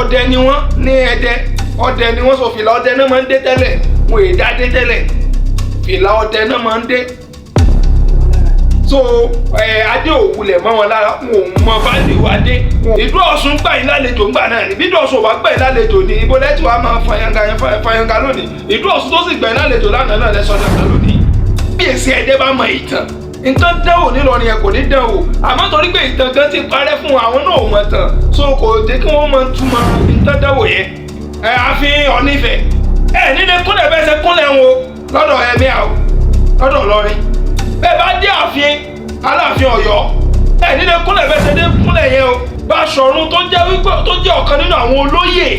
Ọdẹ ni wọ́n ní Ẹdẹ, ọdẹ ni wọ́n. Sọ fìlà ọdẹ náà máa ń dé tẹ́lẹ̀, wọn èdè adé tẹ́lẹ̀, fìlà ọdẹ náà máa ń dé. So ẹ adé òwúlẹ̀ mọ́ wọn lára, wọn ò mọ báyìí adé. Ìdú Ọ̀ṣun gbà yín lálejò ńgbà náà ni. Bí Ìdú Ọ̀ṣun ò bá gbà yín lálejò ní ibo lẹ́tì wàá máa fàyàngà yẹn fàyàngà lónìí? Ìdú Ọ̀ṣun tó sì gbà yín lálejò lánàá náà lẹ́sọ̀ náà lónìí. Bí èsì Ẹdẹ bá mọ ìtàn, nǹkan dánwò nílọrin yẹn kò ní dánwò, àmọ́ torí pé ìtàn kan ti parẹ́ fún àwọn náà ò mọ̀ tàn, so kò jẹ́ kí wọ́n mọ túmọ̀ nǹkan dánwò yẹn. Ẹ àfi Ọ̀nífẹ̀ ẹ nílé kúnlẹ̀ bẹ́ẹ̀ ṣe kúnlẹ̀ ń wo lọ́dọ̀ ẹ̀mí àwọn lọ́dọ̀ Ìlọrin. Bẹ́ẹ̀ bá dé ààfin Aláàfin Ọ̀yọ́, ẹ nílé kúnlẹ̀ bẹ́ẹ̀ ṣe dé kúnlẹ̀ yẹn o. Báṣọ̀run tó jẹ́ wípé tó jẹ́ ọ̀kan nínú àwọn olóyè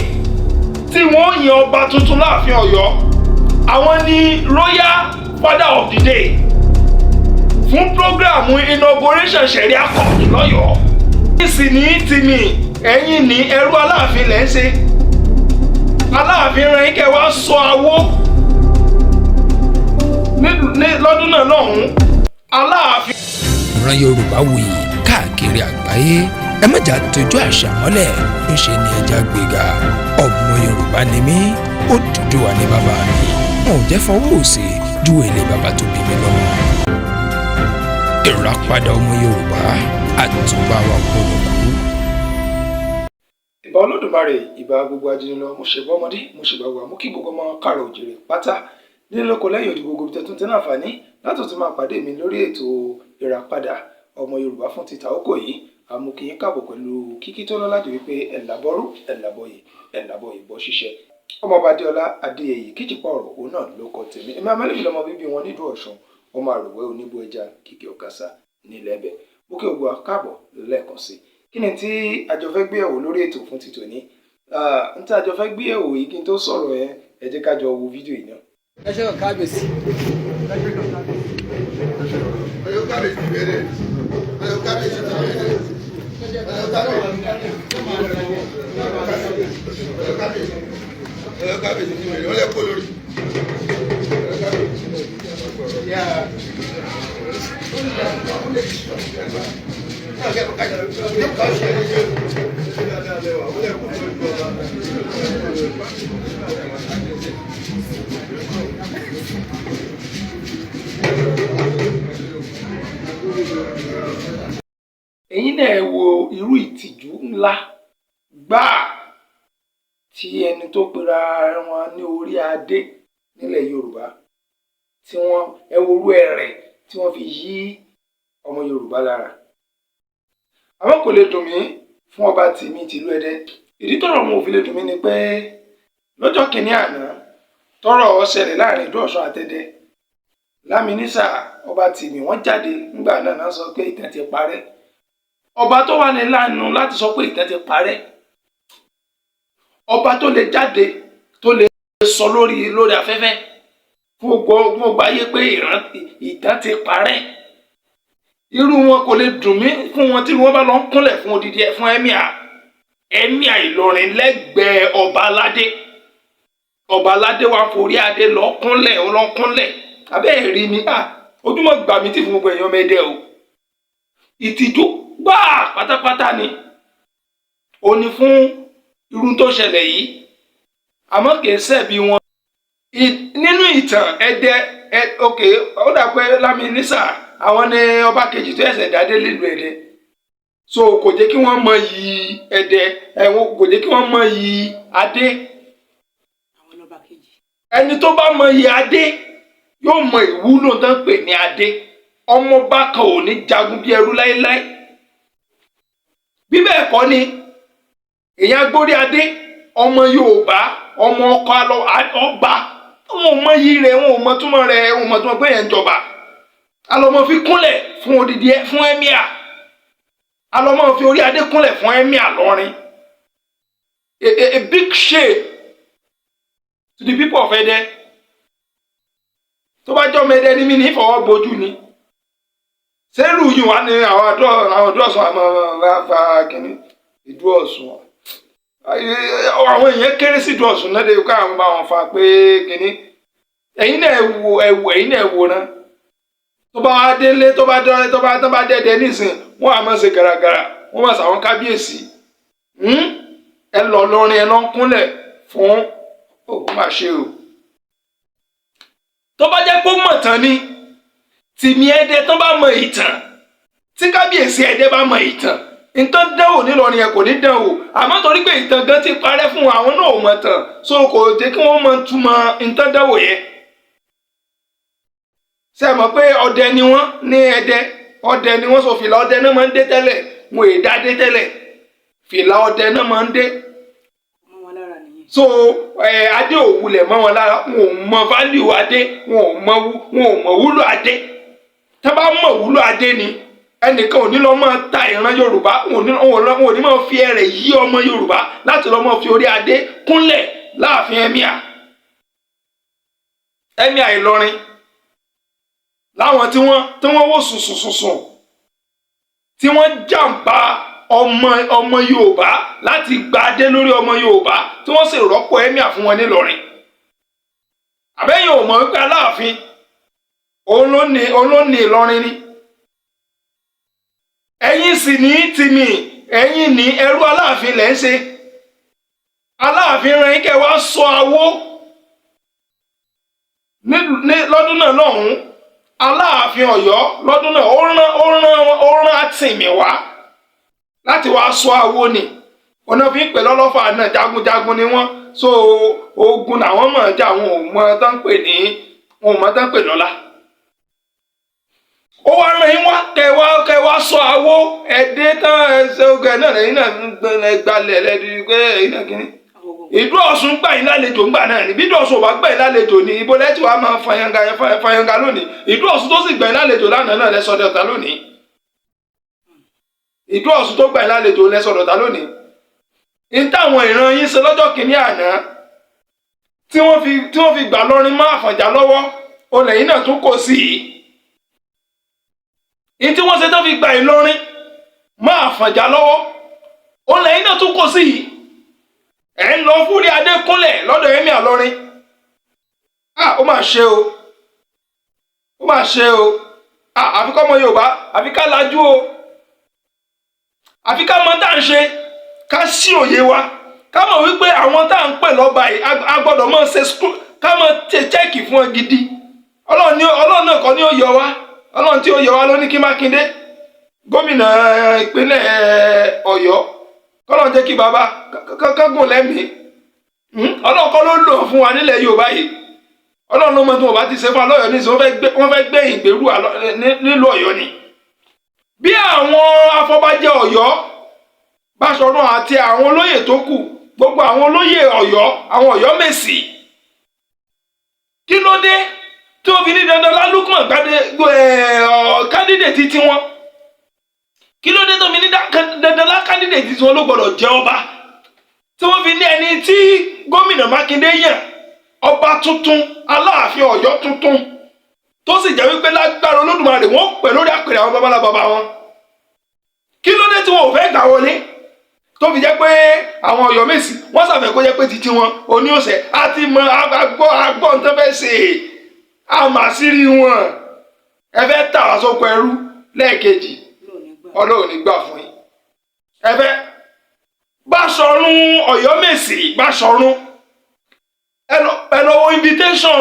tí wọ́n yan ọba tuntun láàfin Ọ̀yọ́, àwọn ni royal father of the day fún program inauguration Sharia court lọ́yọ̀ọ́. Ìsìn ní tìmí ẹ̀yìn ní ẹrú Aláàfin lẹ́ ń ṣe. Aláàfin rẹ̀ yín kẹ́ wá sọ awó ní lọ́dún náà lọ́hùn-ún Aláàfin. Ìran Yorùbá wuyì káàkiri àgbáyé, ẹ má jà tójú àṣà mọ́lẹ̀, ńṣe ni ẹja gbéga. Ọmọ Yorùbá ni mí, Odùduwà ní bàbá mi. Wọn ò jẹ́ fọwọ́ òsì ju èlé bàbá tó bí mi lọ́mọ. Ìràpadà ọmọ Yorùbá, àtúbà wa gbọ́dọ̀ kú. Ìbà Olódùmarè, ìbà gbogbo ajínigbé, mo ṣèbọ ọmọdé, mo ṣèbà wà, mú kí gbogbo ọmọ káàrọ̀ òjìrè pátá nílé lóko lẹ́yìn odi, gbogbo ibi tuntun náà àǹfààní láti tún máa pàdé mi lórí ètò Ìràpadà ọmọ Yorùbá fún ti tàókò yìí. Àmú kí yín káàbọ̀ pẹ̀lú kíkí tó lọ́lá jù wípé ẹ̀làbọ̀rú, ẹ̀làbọ̀yè, ẹ̀làbọ̀yè bọ́ ṣiṣẹ́. Ọmọọba Adéọlá Adéyẹyè Kíjìpá ọ̀rọ̀ òun náà ló kọ tèmi. Èmi amẹ́lẹ́bí lọmọ bíbí wọn nídùú Ọ̀ṣun, ọmọ àròwẹ́ oníbó ẹja kìkì ọ̀kasà nílẹ̀ ẹbẹ̀. Mo kí gbogbo wa káàbọ̀ lẹ́ẹ̀kan sí. Kí ni tí àjọ fẹ́ gbé yẹ̀wò lórí ètò fún ti tòní? N tí àjọ fẹ́ gbé yẹ̀wò yìí, kí n tó sọ̀rọ̀ yẹn, ẹ jẹ́ ká jọ wo fídíò yìí náà. Ẹ ṣe kábíyèsí. Ọ̀yọ́ kábíyèsí bẹ̀rẹ̀. Ọ̀yọ́ kábíyèsí ti bẹ̀rẹ̀. Ọ̀yọ́ kábíyèsí. Ọ̀yọ́ kábíyèsí. Ọ̀yọ́ kábíyèsí ti bẹ̀rẹ̀. Wọ́n lè kó lórí. Ọ̀yọ́ kábíyèsí. Yeah. Ẹ̀yin náà ẹ wo irú ìtìjú ńlá gbáà tí ẹni tó pera wọn ní orí adé nílẹ̀ Yorùbá tí wọ́n, ẹ wo irú ẹ̀rẹ̀ tí wọ́n fi yí ọmọ Yorùbá lára. Àmọ́ kò lè dùn mí fún ọba tìmí tìlú Ẹdẹ. Ìdí tọ́rọ̀ wọn ò fi lè dùn mí ni pé lọ́jọ́ kìíní àná tọ́rọ̀ ṣẹlẹ̀ láàrin Ìdú Ọ̀ṣun àtẹdẹ, Láminísà ọba tìmí wọ́n jáde nígbà náà náà sọ pé ìtàn ti parẹ́. Ọba tó wà ní lánàá láti sọ pé ìtàn ti parẹ́, ọba tó lè jáde tó lè sọ lórí afẹ́fẹ́ fún gbogbo ayé pé ìtàn ti parẹ́, irú wọn kò lè dùn mí fún wọn tí wọ́n bá lọ ń kúnlẹ̀ fún odidi fún emir Ìlọrin lẹ́gbẹ̀ẹ́ ọba aládé. Ọba aládé wa forí adé lọ kúnlẹ̀, ó lọ kúnlẹ̀. Abẹ́ ẹ̀rí ni ojúmọ́ gbà mí tì fún gbogbo èèyàn mẹ́dẹ́ o. Ìtìjú gbáà pátápátá ni ó ní fún irú tó ṣẹlẹ̀ yìí, àmọ́ kì í ṣẹ̀bi wọn. Nínú ìtàn Ẹdẹ ẹ, ok, ó dà pé Láminísà àwọn ní ọba kejì tó ẹsẹ̀ dádé nílùú Ẹdẹ, so kò jẹ́ kí wọ́n mọ iyì Ẹdẹ ẹ̀wọ̀n, kò jẹ́ kí wọ́n mọ iyì adé. Àwọn lọ́ba kejì. Ẹni tó bá mọ iyì adé yóò mọ ìwúlò tó ń pè ní adé. Ọmọọba kan ò ní jagun bí ẹrú láéláé. Bí bẹ́ẹ̀ kọ́ ni èèyàn agbórí adé, ọmọ Yorùbá, ọmọ ọkọ alọ ọba, wọn ò mọ iyì rẹ̀, wọn ò mọ túmọ̀ rẹ̀, wọn ò mọ túmọ̀ pé yẹn ń jọba. Alọmọ fi kúnlẹ̀ fún odidi fún emir, alọmọ fi orí adé kúnlẹ̀ fún emir lọrin. A big shame to the people of Ẹdẹ. Tó bá jọ́ ọmọ Ẹdẹ ní mí ní fọwọ́ bojú ni sẹ́rù yìí wà ní àwọn àdó Ọ̀ṣun, àmọ́ fa kínní Ìdú Ọ̀ṣun. Àwọn èèyàn kéré sí Ìdú Ọ̀ṣun náà dé ká àwọn bá wọn fa pé kínní. Ẹ̀yin náà wo, ẹ wo, ẹ̀yin náà wò ná. Tó bá wá délé, tó bá dọ́rẹ́, tó bá dẹ́dẹ́ nísìn, wọ́n á máa ṣe gàràgàrà, wọ́n máa ṣàwọn kábíyèsí. Ẹ lọ lọrin, ẹ lọ ń kúnlẹ̀ fún. Ó mà ṣe o. Tó bá jẹ́ pé ó mọ̀ tán ni Tìmì Ẹdẹ, tó bá mọ ìtàn, tí kábíyèsí Ẹdẹ bá mọ ìtàn, nǹkan dánwò nílọrin yẹn kò ní dánwò. Àmọ́ torí pé ìtàn gan ti parẹ́ fún àwọn náà ò mọ̀ tàn, so kò jẹ́ kí wọ́n mọ túmọ̀ nǹkan dánwò yẹn. Ṣe mọ̀ pé ọdẹ ni wọ́n ní Ẹdẹ? Ọdẹ ni wọ́n, sọ fìlà ọdẹ náà máa ń dé tẹ́lẹ̀. Wọn èdè adé tẹ́lẹ̀, fìlà ọdẹ náà máa ń dé. Mọ́ wọn lára nìyẹn. So adé ò wulẹ̀ mọ́ wọn lára. Wọn ò mọ value adé, wọn ò mọ wúlò adé. Tá bá mọ wúlò adé ni, ẹnìkan ò ní lọ máa ta ìran Yorùbá, wọn ò ní máa fi ẹrẹ̀ yí ọmọ Yorùbá láti lọ máa fi orí adé kúnlẹ̀ láàfin emir Ìlọrin, láwọn tí wọ́n wò sùnsùnsùnsùn, tí wọ́n jàǹbá ọmọ Yorùbá láti gba adé lórí ọmọ Yorùbá, tí wọ́n sì rọ́pò emir fún wọn nílọrin. Àbẹ́yìn ò mọ̀ wípé Aláàfin òun ló ní Ìlọrin ni? Ẹ̀yin sì ní Tìmì, ẹ̀yin ní ẹrú Aláàfin lẹ́ ń ṣe. Aláàfin rẹ̀ yín kẹ́ wá sọ awó ní lọ́dún náà lọ́hùn-ún. Aláàfin Ọ̀yọ́ lọ́dún náà, ó rán Àtìmì wá láti wá sọ awó ni. Ọ̀nà fi ń pè lọ́lọ́fà náà. Jagunjagun ni wọ́n, so ogun làwọn mọ̀ jà. Wọn ò mọ tán pè ní, wọn ò mọ tán pè lọ́lá. Ó wá rán yín wá kẹ wá sọ awó. Ẹdẹ tán, ẹsẹ ogun ẹ náà lẹ́yìn náà ń gbalẹ̀ lẹ́dí pé ẹ̀yin náà kínní. Ìlú Ọ̀ṣun gbà yín lálejò ńgbà náà ní. Bí ìlú Ọ̀ṣun ò bá gbà yín lálejò ní, ibo lẹ́tí wàá máa fàyàngà fàyàngà lónìí? Ìlú Ọ̀ṣun tó sì gbà yín lálejò lánàá náà lẹ́sọ̀dọ̀ ọ̀tá lónìí. Ìlú Ọ̀ṣun tó gbà yín lálejò lẹ́sọ̀dọ̀ ọ̀tá lónìí. Ní táwọn ìran yín ṣe lọ́jọ́ kìíní àná tí wọ́n fi gbà lọ́rin mọ́ Àfọ̀njá lọ́wọ́, olè yín náà tún kò sí i. Ní tí wọ́n ṣe tó fi gbà Ìlọrin mọ́ Àfọ̀njá lọ́wọ́, olè yín náà tún kò sí i. Ẹ̀ ń lọ fúrí adékúnlẹ̀ lọ́dọ̀ emir Ìlọrin. Ah, ó mà ṣe o, ó mà ṣe o. Ah, àfi kọ́mọ Yorùbá, àfi ká lajú o, àfi ká mọ tá à ń ṣe, ká sí òye wa, ká mọ̀ wípé àwọn tá à ń pè lọ́ba yìí, a gbọ́dọ̀ mọ̀ ṣe ká mọ̀ ṣe check fún ọ gidi. Ọlọ́run ní, Ọlọ́run náà kọ́ ni ó yọ wá. Ọlọ́run tí ó yọ wá ló ní kí Mákindé, gómìnà ìpínlẹ̀ Ọ̀yọ́, kọ́lọ́run jẹ́ kí bàbá kágùn lẹ́mìí. Ọlọ́run kọ́ ló lò fún wa nílẹ̀ Yorùbá yìí. Ọlọ́run ló mọ tí wọ́n bá ti ṣe fún alọ́yọ̀ ní ìsìn. Wọ́n fẹ́ gbé ìgbèrú nílùú Ọ̀yọ́ ni. Bí àwọn afọbajẹ Ọ̀yọ́, Báṣọ̀run àti àwọn olóyè tó kù, gbogbo àwọn olóyè Ọ̀yọ́, àwọn Ọ̀yọ́ Mèsì, kí ló dé tí wọ́n fi ní dandan lálùkùmọ̀ gbadé candidate tiwọn? Kí ló dé tó fi ní dandan lá candidate tiwọn ló gbọdọ̀ jẹ́ ọba, tí wọ́n fi ní ẹni tí gómìnà Mákindé yàn, ọba tuntun, Aláàfin Ọ̀yọ́ tuntun, tó sì jẹ́ wípé lágbára Olódùmarè wọ́n pẹ̀ lórí àpèrè àwọn babalá baba wọn? Kí ló dé tí wọn ò fẹ́ gbà wọlé, tó fi jẹ́ pé àwọn Ọ̀yọ́ Mèsì wọ́n ṣàfẹ́ kó jẹ́ pé títí wọn oní ọ̀sẹ̀ àti mọ agbọ́ agbọ́ nǹkan fẹ́ ṣe àmàṣírí wọn? Ẹ fẹ́ tà wá sóko ẹrú lẹ́ẹ̀kejì. Ọlọ́run ní gbà fún yín. Ẹ fẹ́ Báṣọ̀run Ọ̀yọ́mèsì, Báṣọ̀run, ẹ lọ wo invitation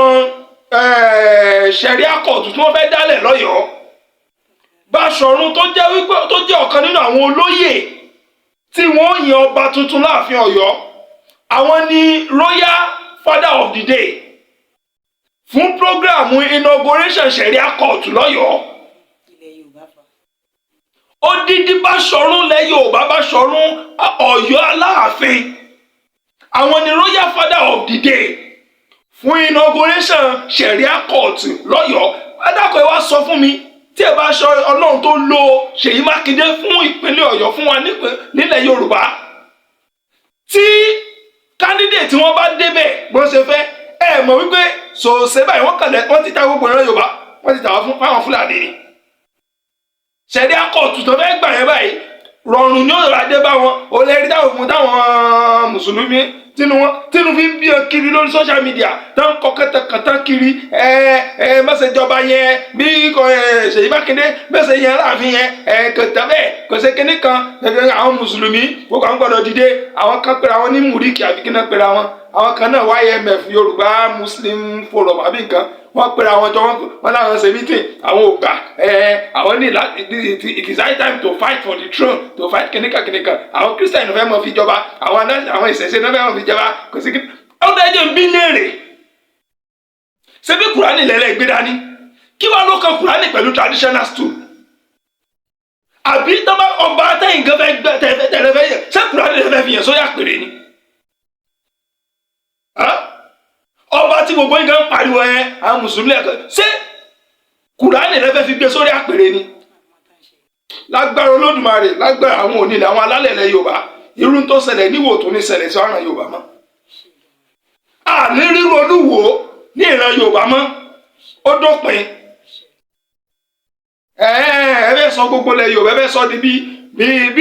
Sharia court tí wọ́n fẹ́ dálẹ̀ lọ́yọ̀ọ́. Báṣọ̀run tó jẹ́ wípé tó jẹ́ ọ̀kan nínú àwọn olóyè tí wọ́n yan ọba tuntun láàfin Ọ̀yọ́, àwọn ni royal father of the day fún program inauguration Sharia court lọ́yọ̀ọ́. Ilẹ̀ Yorùbá fa. Odidi Báṣọ̀run lẹ Yorùbá, Báṣọ̀run Ọ̀yọ́ Aláàfin, àwọn ni royal father of the day fún inauguration Sharia court lọ́yọ̀ọ́. Adákọ̀, ẹ wá sọ fún mi, tí ẹ bá sọ Ọlọ́run tó lo Ṣèyí Mákindé fún ìpínlẹ̀ Ọ̀yọ́, fún wa nílẹ̀ Yorùbá, tí candidate tí wọ́n bá débẹ̀ bó ṣe fẹ́, ẹ mọ̀ wípé sòsè báyìí wọ́n kàlẹ̀, wọ́n ti ta gbogbo ìran Yorùbá, wọ́n ti tà wá fún fáwọn Fúlàní ni. Sharia court tó fẹ́ gbà yẹn báyìí, Rọrùn ní ọ̀rọ̀ adé bá wọn. Ò lè rí táwọn fún táwọn mùsùlùmí tínú wọn tínú fi ń bí ọ kiri lórí social media tó ń kọ kẹtẹkẹtẹ kiri. Ẹ ẹ mọ̀sẹ̀jọba yẹn bí kò ẹ Ṣèyí Mákindé mọ̀sẹ̀ yẹn láàfin yẹn, ẹ kò tẹ́ bẹ́ẹ̀, kò ṣe kíní kan gẹ́gẹ́. Àwọn mùsùlùmí gbogbo àwọn gbọ́dọ̀ dìde. Àwọn kan pera wọn ní mùríkì àbí kí náà pera wọn. Àwọn kan náà, YMF, Yorùbá Muslim Forum àbí nǹkan, wọ́n pera wọn jọ, wọ́n láwọn ṣe meeting. Àwọn ò gbà. Ẹ àwọn ní it is high time to fight for the throne, to fight kìnìkan kìnìkan. Àwọn Christian fẹ́ mọ̀ fi jọba, àwọn àwọn ìṣẹ̀ṣe náà fẹ́ mọ̀ fi jọba. Kò sí kí ó dájọ́ ń bí léèrè. Ṣé bí Kùránì lẹ́lẹ́ gbé dání, kí wàá ló kan Kùránì pẹ̀lú traditional stool? Àbí tọ́ba ọba tẹ́yìn gan fẹ́ gbẹ tẹ́fẹ́ tẹ́lẹ̀ fẹ́ yẹ, ṣé Kùránì lẹ́fẹ́ fi yẹn sórí àpèrè ni? Ọba tí gbogbo yín gan pariwo ẹ àwọn mùsùlùmí lẹ́ẹ̀kan, ṣé Kùránì lẹ́fẹ́ fi gbé sórí àpèrè ni? Lágbára Olódùmarè, lágbára àwọn onílẹ̀, àwọn alálẹ̀ ilẹ̀ Yorùbá, irú tó ṣẹlẹ̀ níwò tó ní ṣẹlẹ̀ sí ọ̀ràn Yorùbá mọ́. Àní ríru Olúwo ní ìran Yorùbá mọ́, ó dópin. Ẹ ẹ fẹ́ sọ gbogbo ilẹ̀ Yorùbá, ẹ fẹ́ sọ di bí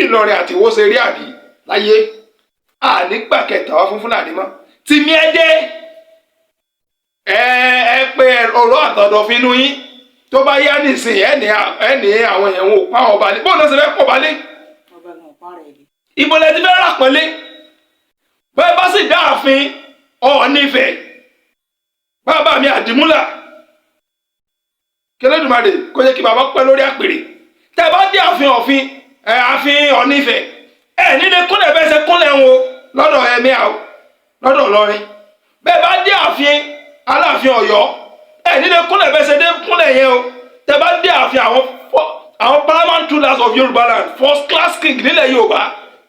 Ìlọrin àti Ìwó ṣe rí àbí láyé? Àní gbà kẹta wá fún Fúlàní mọ́. Tìmí ẹ dé, ẹ ẹ pé ọ̀rọ̀ àtọ̀dọ̀ finú yín tó bá yá nísìnyí, ẹ ní àwọn èèyàn wọn ò pa ọba lé. Bóun náà ṣe fẹ́ pọ̀ balẹ̀? Ọba gan ọ̀pá rẹ̀ lé. Ibo lẹ ti fẹ́ rà pọ́nlé? Bẹ́ẹ̀ bá sì dá ààfin Ọọ̀ni Ifẹ̀, bàbá mi Àdìmúlà, kẹlẹ́dùmarè kó jẹ́ kí bàbá pẹ́ lórí àpèrè, tẹ́ bá dé ààfin ọ̀fin ẹ ààfin Ọọ̀ni Ifẹ̀, ẹ nílé kúnlẹ̀ bẹ́ẹ̀ ṣe kúnlẹ̀ ń wo lọ́dọ̀ ẹ̀mí àwọ̀ lọ́dọ̀ Ìlọrin. Bẹ́ẹ̀ bá dé ààfin Aláàfin Ọ̀yọ́, ẹ nílé kúnlẹ̀ bẹ́ẹ̀ ṣe dé kúnlẹ̀ yẹn o. Tẹ́ bá dé ààfin àwọn paramount rulers of Yorùbá land, first class king nílẹ̀ Yorùbá,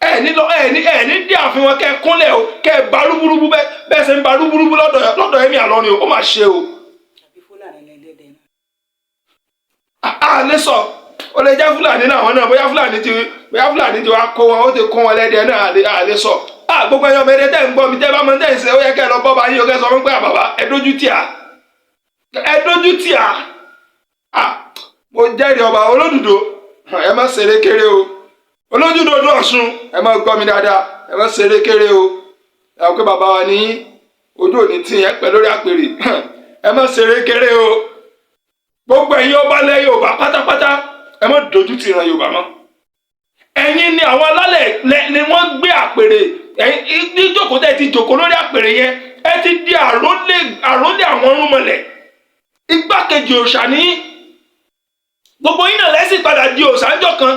ẹ ní lọ, ẹ ní dé ààfin wọn kẹ́ kúnlẹ̀ o, kẹ́ ba rúburúbu bẹ́ẹ̀ bẹ́ẹ̀ ṣe ń ba rúburúbu lọ́dọ̀ ẹ̀mí àlọ́ni o. Ó mà ṣe o. Àbí Fúlàní lẹ́lẹ́dẹ̀ náà? A lè sọ, ó lè jẹ́ Fúlàní náà wọn náà, bóyá Fúlàní ti wá kó wọn, ó ti kó wọn lẹ́dẹ̀ẹ́ náà. A lè sọ. A gbogbo ẹyọ mẹ́rẹ́ tẹ́ ń gbọ́ mi, tẹ́ bá mọ tẹ́ ń ṣe, ó yẹ kẹ́ ẹ lọ bọ́ bá yín o, kẹ́ sọ fún pé àbàbà, ẹ dójú tì á, ẹ dójú tì á. A mo jẹ́rìí ọba olódùdó, ẹ má ṣeré kéré o. Olódùdó ọdún Ọ̀ṣun, ẹ má gbọ́ mi dáadáa, ẹ má ṣeré kéré o. Ẹ pé bàbá wa ní ojú òní tí ẹ pẹ́ lórí àpèrè, ẹ má ṣeré kéré o. Gbogbo ẹ̀yin ọba lẹ̀ Yorùbá pátápátá, ẹ má dojú tì ìran Yorùbá mọ́. Ẹ̀yin ni àwọn alálẹ̀ ni wọ́n gbé àpèrè. Ẹ̀yin níjókòó tẹ́ ti jòkó lórí àpèrè yẹn, ẹ ti di àrólé àwọn irúnmọlẹ̀, igbákejì òòṣà ní gbogbo yín náà. Lẹ́sìn padà di òòṣà ńjọ́ kan,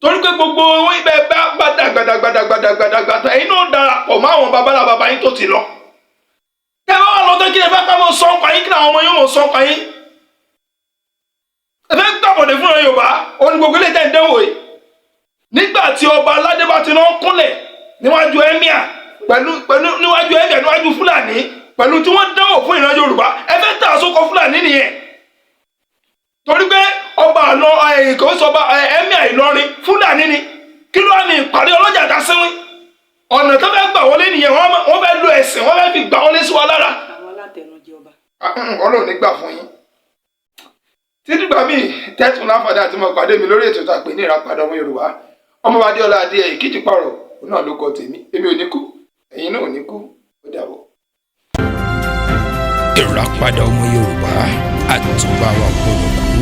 torí pé gbogbo ibẹ̀ bá gbàdàgbàdàgbàdàgbàdàgbàdà, ẹ̀yin náà darapọ̀ mọ́ àwọn babalá baba yín tó ti lọ. Tẹ́ bá wà lọ́tọ́, kí ẹ fẹ́ ká mọ̀ sọ́n pa yín, kí làwọn ọmọ yín mọ̀ sọ́n pa yín? Ẹ fẹ́ gbàbọ̀dẹ̀ fúnra Yorùbá òní gbogbo ilé tẹ̀ ń dánwò yìí. Nígbà tí ọba aládé bá ti náà kúnlẹ̀ níwájú emir pẹ̀lú níwájú emir, níwájú Fúlàní, pẹ̀lú tí wọ́n dánwò fún ìran Yorùbá, ẹ fẹ́ tà sóko Fúlàní nìyẹn. Torí pé ọba àná ẹ̀yìn kò sọ ọba emir Ìlọrin Fúlàní ni. Kí ló wà ní ìpàdé ọlọ́jà tá síwín? Ọ̀nà tó fẹ́ gbà wọlé nìyẹn. Wọ́n fẹ́ lo ẹ̀sìn, wọ́n fẹ́ fi gbà wọlé sí wa lára. Àwọn alátẹnujẹ ọba. Ọlọ́run nígbà fún yín títí gbà míì tẹ́tùn láǹfààní àti mọ̀ pàdé mi lórí ètò tá a pè ní Ìràpadà Ọmọ Yorùbá. Ọmọọba Adéọlá Adéyẹyè ìkíjì pààrọ̀ òun náà ló kọ tèmi. Èmi ò ní kú, ẹ̀yin náà ò ní kú. Ó dàbọ̀. Ìràpadà Ọmọ Yorùbá, àtúbà wa gbọ́dọ̀ kú.